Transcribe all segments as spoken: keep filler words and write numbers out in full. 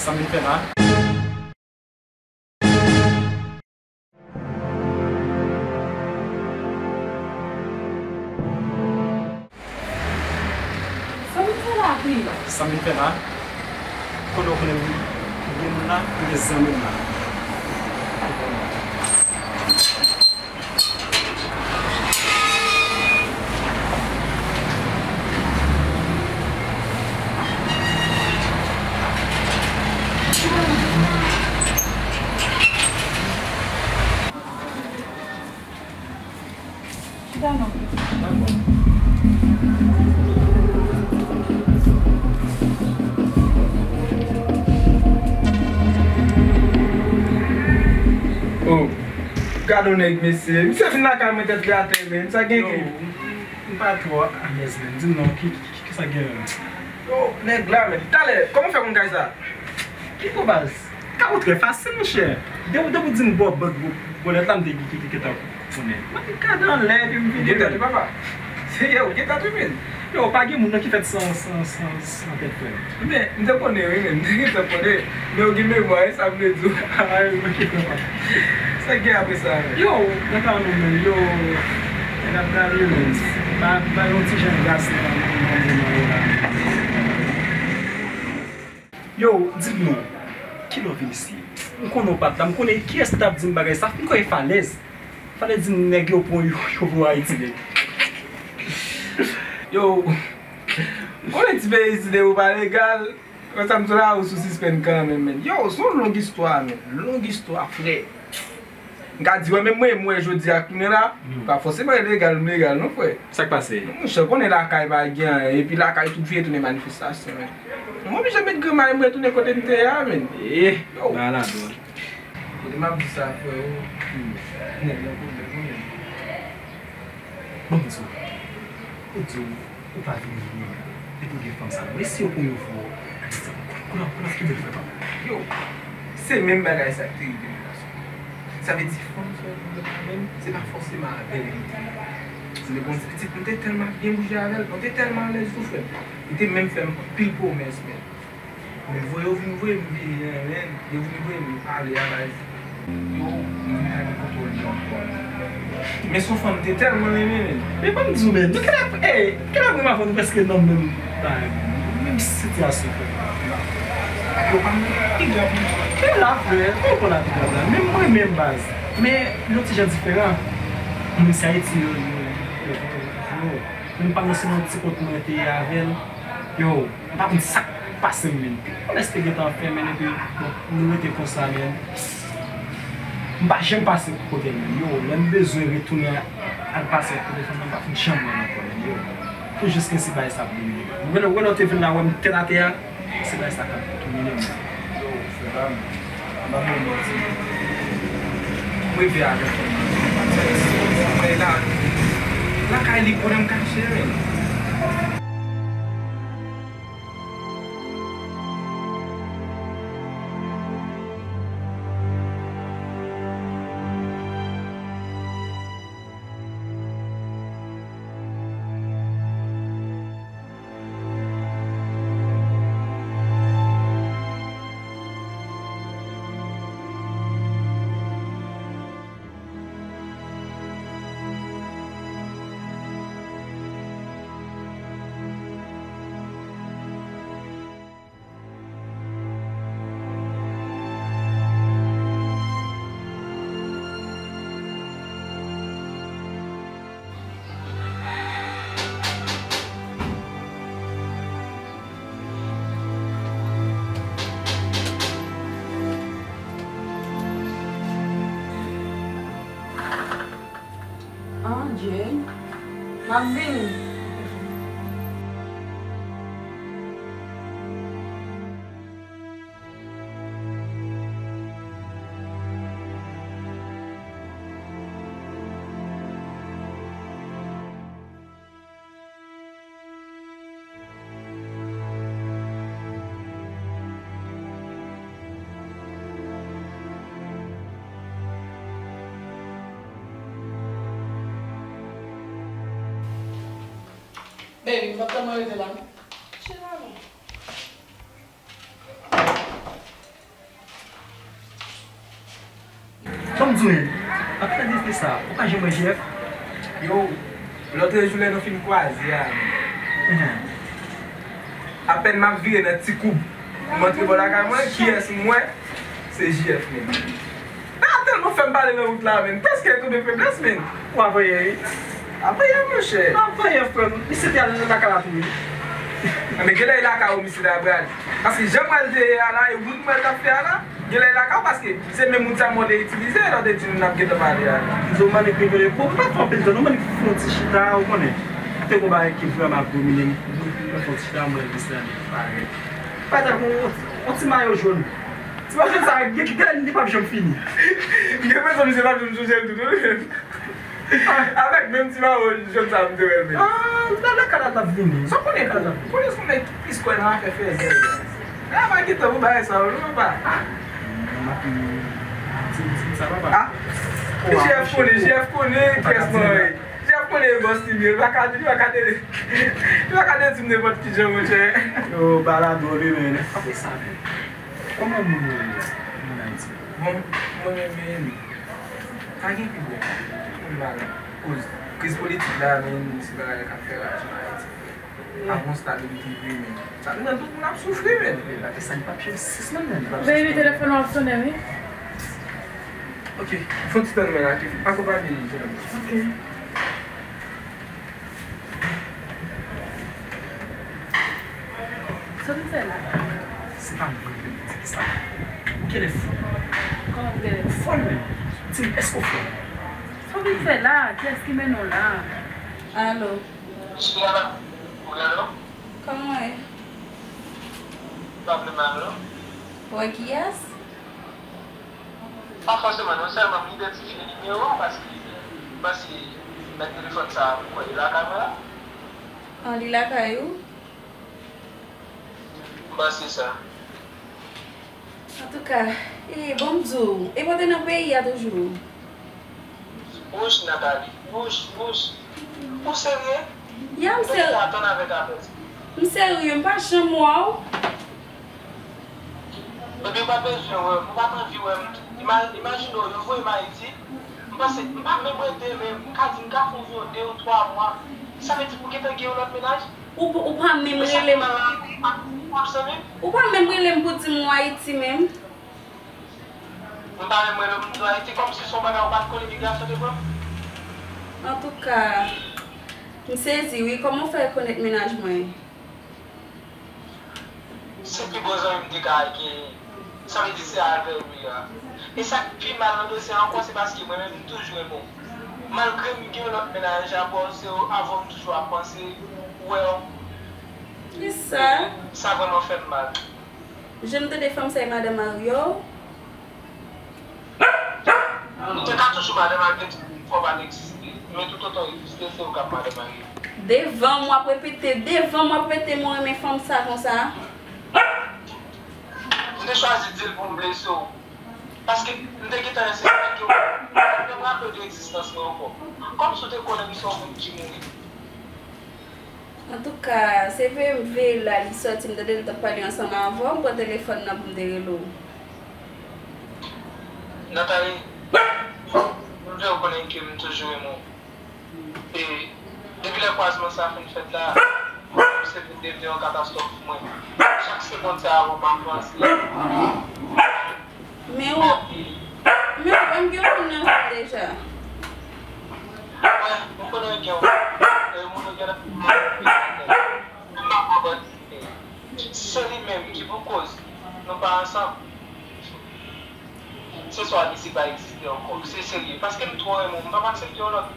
Sa m vin fè la? Sa m fè la, wi? Sa m vin fè la? Konnen w konnen m gen moun la, m gen zanmi m la. Chita non. Oh, gade yon nèg, mesye. Misye vin lakay mwen tèt li atè, men. Sa gen ki? M pa twò alèz, men. Di m non, ki, ki, ki, ki sa gen, men? Yo, nèg la, men. Talè, kòman w fè konn kay sa? Ki bon baz? Ka ou trè fasil, monchè. Depi, depi w di m bò, bò, bò, bòlèt la, m te ki, ki, ki, ki ta konnen. Mwen te gade anlè, epi m vini. Ou gen tèt, wi, papa. Se, yo, ou gen tèt, wi, men. Yo, pa gen moun nan ki fèt san, san, san, san tèt, frè. Men, m te konnen, wi, men. M te gentan konnen. Men ou gen memwa, e sa m vle di w. Ah, wi, ok, papa. Sa gen apre sa, men? Yo, nan ka nou, men. Yo, nèg ap gade, men. Ba, ba yon ti jan gras nan, nan, nan, nan, nan, nan. Yo, di m non, kilè w vin isit? M konnen w pa t la, m konnen kiyès ki t ap di m bagay sa, m kwè e Falèz. Falèz di m nèg yo pran yo, yo voye Ayiti, nèg. Yo, m konnen ti peyi isit ou pa legal, konsa m sou lari sou sispann kanmenm, men. Yo, se yon long istwa, men, long istwa, frè. M ka di, wè, menm mwen, mwen, jodi a, kounye la, pa fòseman legal, m legal, non, frè. Sa k pase? Monchè, konnen lakay pa gen anyen, epi lakay tout vire tounen manifestasyon, men. M oblije met grenn may mwen retounen kote m te ye a, men. Eh, yo. Ba la dwòl. Kote m ap di sa, frè, o. Nèg nan pwoblèm, wi, men. Bon, m di w. Ou di w. Ou pa vin vini, depi w gen fanm sa, non. E si yo pran yon fò, kounye a, kounye a, ki bèl fè pa. Yo, se menm bagay sa ki te rive m, gason. Sa vle di, fanm sa yo vin la menm, se pa fòseman avè l li te ye. Se te bon ti pitit, nou te tèlman byen bouje avè l, nou te tèlman alèz tou, frè. Li te menm fè m anpil pwomès, men. Men voye yo vin voye m vini an, men. Yo vin voye m ale a baz. Yo, m vin pa gen kontwòl li ankò. Men se yon fanm m te tèlman renmen, men. Men ban m di w, men. Nou genlè, ey, genlè mwen avè w nou prèske nan menm bagay. Menm sitiyasyon, frè. Yo pa m pi grav. Men la, frè, mwen konn la pi grav la. Men mwen menm baz. Men yon ti jan diferan. Menm si Ayiti, yo, yo, yo, yo, yo. Men m pa nan se nan ti kot mwen te ye avè l. Yo, m pa konn sa k pase m, men. Kòmès te gentan fè, men, epi, bon, nou rete konsa, men. M pa janm pase kote l, men. Yo, lè m bezwen retounen al pase kote fanm nan, m pa fin janm wè l ankò, men. Yo, tou jis ke se bagay sa ap domine m. Ou wè lè, ou wè lè w te vin la, wè m tèt atè a, se bagay sa k ap domine m. Yo, frè pa m. Anba bon bò ti. M reve avèk fanm nan. Sa vle di, se konsa, mwen la, lakay li konnen m kache, men. Ah, Jay, m ap vini. Baby, m p ap tann mwen rete la non. Chita non. Di w, ap tande se sa, ou pa janm wè J F? Yo, lòt jou lè nou fin kwaze a, apèn m ap vire nan ti koub, m antre bò lakay mwen, kiyès m wè? Se J F menm. Nan tèlman fè m pale nan wout la, menm. Prèske tonbe feblès, menm. Ou ap vanyan, wi. Ap vanyan, monchè. Ap vanyan, frè m. Misye te al lakay la tou, wi. Enben, genlè e lakay ou misye ta pral. Paske jan m wè l te ye a la, e wout m wè l t ap fè a la, genlè e lakay ou, paske se menm wout sa m wè w te itilize lè w te di nou n ap gentan pale a la. M di w, m annik revele. Bon, m pa fè anpil tan, non, m annik fè yon ti chita, ou konnen. Te gon bagay ki vrèman ap domine m. M fè yon ti chita, m wè l desann parèt. Parèt ak yon, yon ti mayo jòn. Ti mayo jòn sa, gen, gen lè li p ap janm fini. M gen enpresyon misye p ap janm sonje l tou, non. Avèk menm ti mayo jòn sa, m te wè l menm. Ah, m t al lakay la, l t ap vini. Sa w konnen tou, polis yon nèg ki plis kwè nan afè fèzè. Lè a pa gentan pou bagay sa yo, non, papa. Ah, m ap, ti, ti, sa, papa. Ah, J F konnen, J F konnen kiyès mwen ye. J F konnen e bòs li ye, li pa ka, li pa ka de, li pa ka de di m nenpòt ki jan, monchè. Yo, balado li, men. Apre sa, men. Kòman moun yo ye la, moun Ayiti? Bon, mwen menm, men, pa gen pi bon. Moun malad. Koz kriz politik la, men, se bagay la k ap fè raj nan Ayiti. Pa gon stabilite vre, men. Sa vin nan tout moun ap soufri, men. Bagay sa, li p ap janm sis nan men. Baby, telefòn w ap sonnen, wi. Ok, fè yon ti tann mwen la, ki akonpanye li, jeune homme. Ok. Sa w vin fè la? Se pa mwen menm ki di sa. Ou genlè fou. Kòman ou genlè fou? Fòl menm. Di m, èske w fòl? Sa w vin fè la? Kiyès ki mennen w la? Alo. Alo. Kòman w ye? Pa vle mal, non. Ou wè kiyès? Pa fòseman, non, sèlman m idantifye nimewo a paske m panse nèg telefòn sa a, m kwè li lakay mwen la. An, li lakay ou? M panse sa. Antouka, e, bon m di w, epi w te nan peyi a toujou? Wouch, Nathalie, wouch, wouch. Ou serye? Ya, m serye. Mwen te ka atann avèk apèl sa. M serye, m pa janm wè w. Ebyen, ou pa bezwen wè m, ou pa t anvi wè m. Ima-, imajine w, yo voye m Ayiti, m panse, m pa menm rete, men m ka di m ka fè yon de ou twa mwa. Sa vle di pou gentan gen yon lòt mennaj? Ou, ou pa menm rele m. Ou pa menm rele m pou di m ou Ayiti menm. M pa menm rele m di w Ayiti, kòmsi se yon bagay ou pa t konn imigrasyon te pran m. Antouka, m sezi wi, kòman w fè rekonèt mennaj mwen? Se pi bon zanmi m te ka genyen. Sa vle di se avè l m ye a. E sa k pi mal nan dosye a ankò, se paske mwen menm m toujou renmen w. Malgre m gen yon lòt mennaj, apre w se avè w m toujou ap panse, wè w. Kisa? Sa vrèman fè m mal. Jan m tande fanm sa e madan mari w? Ou te ka toujou madan mari, fò w pa t egziste. Men toutotan w egziste, se ou k ap madan mari. Devan m w ap repete, devan m w ap repete m ou renmen fanm sa konsa. M te chwazi di l pou m blese w. Paske m te gentan ensispèk ke w p ap janm raple w de egzistans mwen ankò. Kòmsi w te konnen m se yon moun ki mouri. Antouka, se vre m veye la, li sòti, m tande l t ap pale ansanm avè w, m pran telefòn nan pou m te rele w. Nathalie, m vle w konnen ke m toujou renmen w. E depi lè kwazman sa fin fèt la, se vin devni yon katastwòf pou mwen. Chak segonn sa a, mwen pa panse. Men ou, men ou menm gen yon moun nan vi w deja. Mwen, mwen konnen gen yon moun, e moun ou gen nan vi w. Mwen pa konprann. Se li menm ki pou koz nou pa ansanm. Se swa li se pa egziste ankò. Se serye. Paske m twò renmen w. M p ap aksepte yon lòt,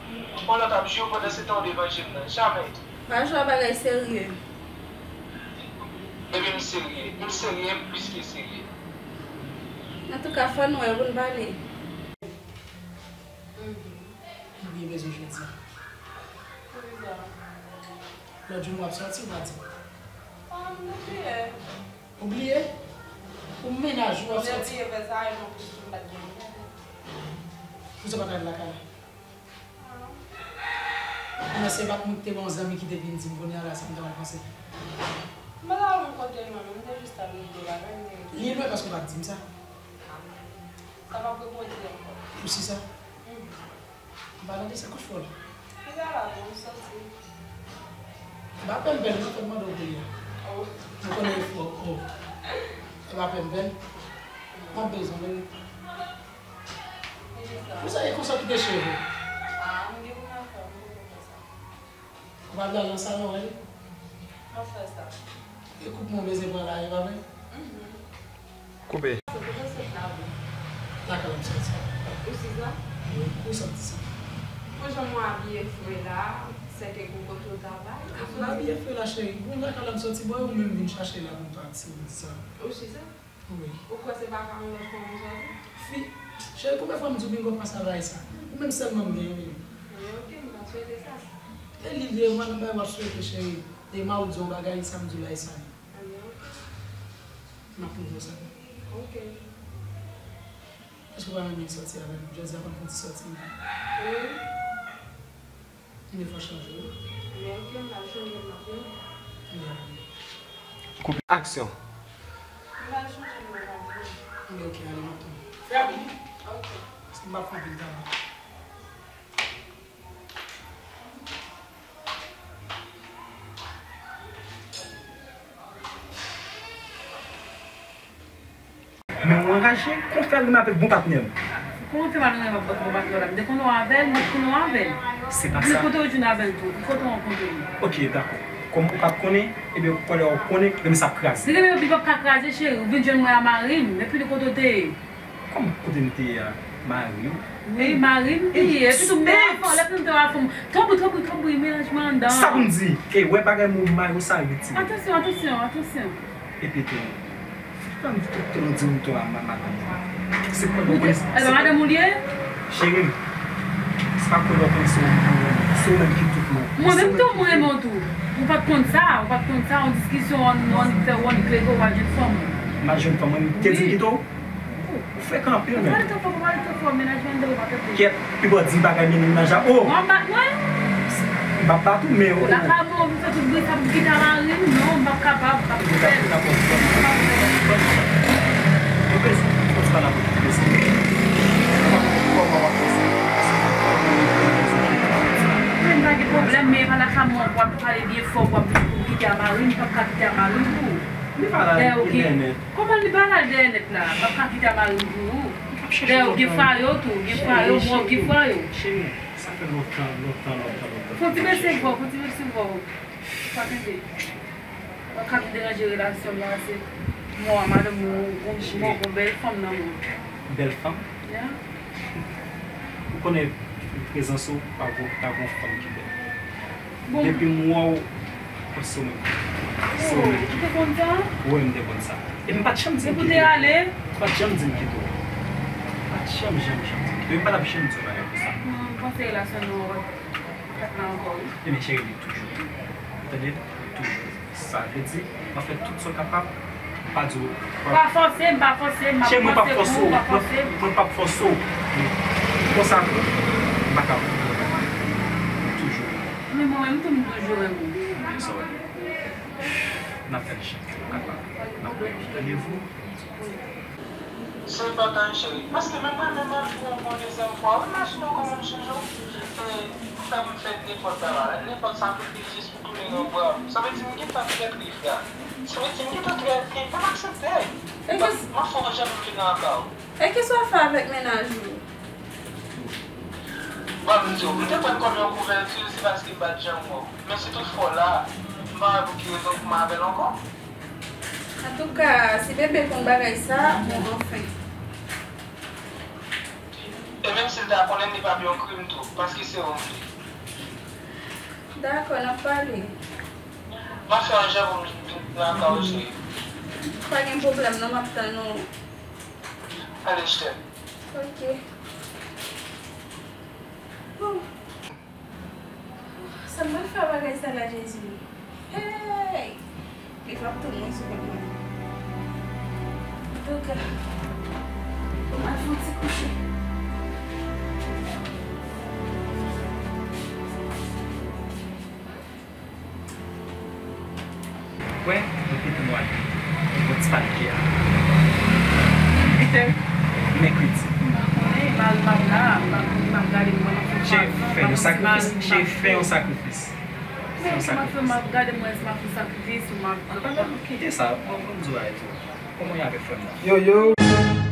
yon lòt ap jwe w pandan se tan w devan je m nan. Jamè. Pa jwe a bagay serye. Epi m serye. M serye, m plis ke serye. Antouka, fò n wè pou n pale. Ou byen bezwen jodi a. Poukisa? Lòt jou nou ap sòti, ou pa di m. Ah, m te bliye. Ou bliye? Ou mennaj ou ap sòti. M te bliye fè sa, e m ap di m pa t gen mennaj. Poukisa w pa t al lakay la? Kounye a se pa t mwen ki te gen yon zanmi ki te vin di m kounye a la sa m ta pral panse. M pa t al yon kote lwen, m te jis al rive lakay, m te rete. Li lwen paske w pa t di m sa. Sa p ap repoze ankò. Ou si sa? M pa tande sa kout fò la. Ki sa la, bon, m soti. E pa penben, non, fò m mande w pou li a. Oh. M konnen e fò. Oh. E pa penben. M ap bezwen, men. Ki sa? Pou sa, e konsa ki te cheve. Ah, m gen pou m ap fè, m gen pou m fè sa. Ou pa vle al nan salon, wi? M ap fè sa. E koup mwen bezwen pran la, e pa vre? Mhm. Koupe. Se pou sot la, wi. Lakay la m soti. Ou si sa? Wi, ou soti sa. Pou jan mwen abiye fre la, sèke gon kote w travay? M abiye fre la, cheri. Bon, lakay la m soti, bon, e ou menm vin chache la pou m pati, ou di sa. Ou si sa? Wi. Ou kwè se pa ka yon lòt fanm ou sòti? Fi, cheri, konbyen fwa m di w bingo pa sa bagay sa? Ou menm sèlman m genyen, wi. Anben, oke, m pa swete sa. E li vre, mwen, nan bagay w ap swete, cheri. E m a ou di yon bagay, sa m di w la, e sa li. Anben, oke. M ap pwouve w sa. Oke. Èske w pa renmen sòti avè m? Jodi a, konn fè yon ti sòti. Wi. Ebyen, fò chanje, wi. Men oke, m pral chanje, m ap vini. Ebyen, ale. Koupe. Aksyon. M pral chanje, m ap vini. Ebyen, oke, ale, m ap tann. Fè rapid, wi. Oke. Paske m p ap fè anpil travay. Men w anraje, konfè rim avèk bon patnè m. Kòman w te pral renmen avèk bon patnè w la? M te konnen w avè l, mwen te konnen w avè l. Se pa sa. Kote w jwenn avè l tou? Kote w rankontre l? Oke, dakò. Kòm ou pa t konnen, ebyen, kounye a w konnen, renmen sa ap kraze. Li renmen li p ap ka kraze, cheri. Ou vin jwenn mwen a mari m, epi li kote w te ye? Kòm kote m te ye a, mari w? Wi, mari m te ye. Epi tou, m te afon, lè m te afon. Tanbri, tanbri, tanbri, mennaj mwen anndan. Sa pou m di? E, wè bagay mou mari w sa retire. Atansyon, atansyon, atansyon. Epi tou, fòk m di w tou a, ma-, madanm. Se kòlè w konnen. E pa madanm ou li ye? Cheri m, se pa kòlè w konnen se ou, se ou menm ki tout mwen. Mwen menm tou, mwen renmen w tou. Ou pa t konn sa, ou pa t konn sa, yon diskisyon, w annik fè, w annik leve, w al jwenn fanm ou. M al jwenn fanm mwen, m te di l kite w? Ou frekan anpil, menm. Pale twò fò, pale twò fò, mennaj mwen anndan, ou pa tande. Kèt, pi bò di bagay mennaj la. Oh! W ap bat mwen? M p ap bat ou, men ou. Lakay mwen, ou vin fè tout bri sa pou kite a mari m? Non, m p ap kapab, m p ap fè. Ou bezwen fò ti pale avè w, ou bezwen. Ou pa konn kòman w ap fè sa. Men m pa gen pwoblèm, men e pa lakay mwen pou w ap pale byen fò, pou w ap di pou m kite a mari m, m p ap ka kite a mari m pou ou. Li pa la, li dèyè nèt. Kòman li pa la dèyè nèt la? M p ap ka kite a mari m pou ou. Dèyè ou gen fwa yo tou, gen fwa yo, mwen gen fwa yo. Cheri, sa fè lontan, lontan, lontan, lontan. Fò ti bese vwa w, fò ti bese vwa w. Pa tande. M p ap ka vin deranje relasyon m nan, se mò a madanm ou, ou, ou, ou bèl fanm nan mwen. Bèl fanm? Yeah. Ou konnen prezans ou pa gon, pa gon fanm ki bèl. Bon. Depi m wè w, se ou menm. Se ou menm. Ou te konn sa? Wi, m te konn sa. E m pa t janm di m kite w. Depi w te ale? M pa t janm di m kite w. M pa t janm, janm, janm di m kite w. E m pa t ap janm di w bagay konsa. Non, m panse relasyon nou ap fèt la ankò, wi. Ebyen, cheri, li toujou. Ou tande? Li toujou. Sa vle di, w ap fè tout sa w kapab. M pa di w. Pa fòse m, pa fòse m, m ap fòse pou ou, pa fòse m. Mwen p ap fòse w. Men konsa tou, m pa ka. Toujou. Men mwen menm tou, m toujou renmen w. N ap fè l jan nou kapab. N ap pran yon randevou. Se enpòtan wi cheri, paske menm mwen menm anvi wè w pou yon dezyèm fwa wi, imajine w kòman m chanje w. E ou fè m fè nenpòt bagay, nenpòt sakrifis jis pou tounen nan bra w. Sa vle di m gentan trè trist la. Sa vle di m gentan trè, e m p ap aksepte. M ap fè w janm vin nan kay ou. E kisa w fè avèk mennaj ou? Bon, m di w, m te pran l kòm yon kouvèti, se paske m pa t janm wè w. Men si tout fwa w la, m pa wè pou ki rezon pou m avè l ankò. Antouka, si bebe konn bagay sa, bon, anfen. E menm si l ta konnen, li p ap yon krim tou, paske se ou m ye. Dakò, n ap pale. M ap fè yon jan pou m vin lakay ou, cheri. Pa gen pwoblèm, non, m ap tann ou. Ale, je t'aime. Ok. Bon. Sa m pral fè a bagay sa la, Jezi? Hey! Li p ap tounen sou kont mwen. Antouka, m al fè yon ti kouche. Wè, nou kite nou ale. Bon ti pale a. Ki tè? Mèkredi. M pa konnen, m al, m al, m Sakrifis, m cheri, fè yon sakrifis. Fè yon sakrifis. M ap gade mwen, si m ap fè sakrifis, ou m ap... An, pa nan kite sa, bon, bon, m di w bagay tou. Kòman y avè frè m nan? Yo, yo.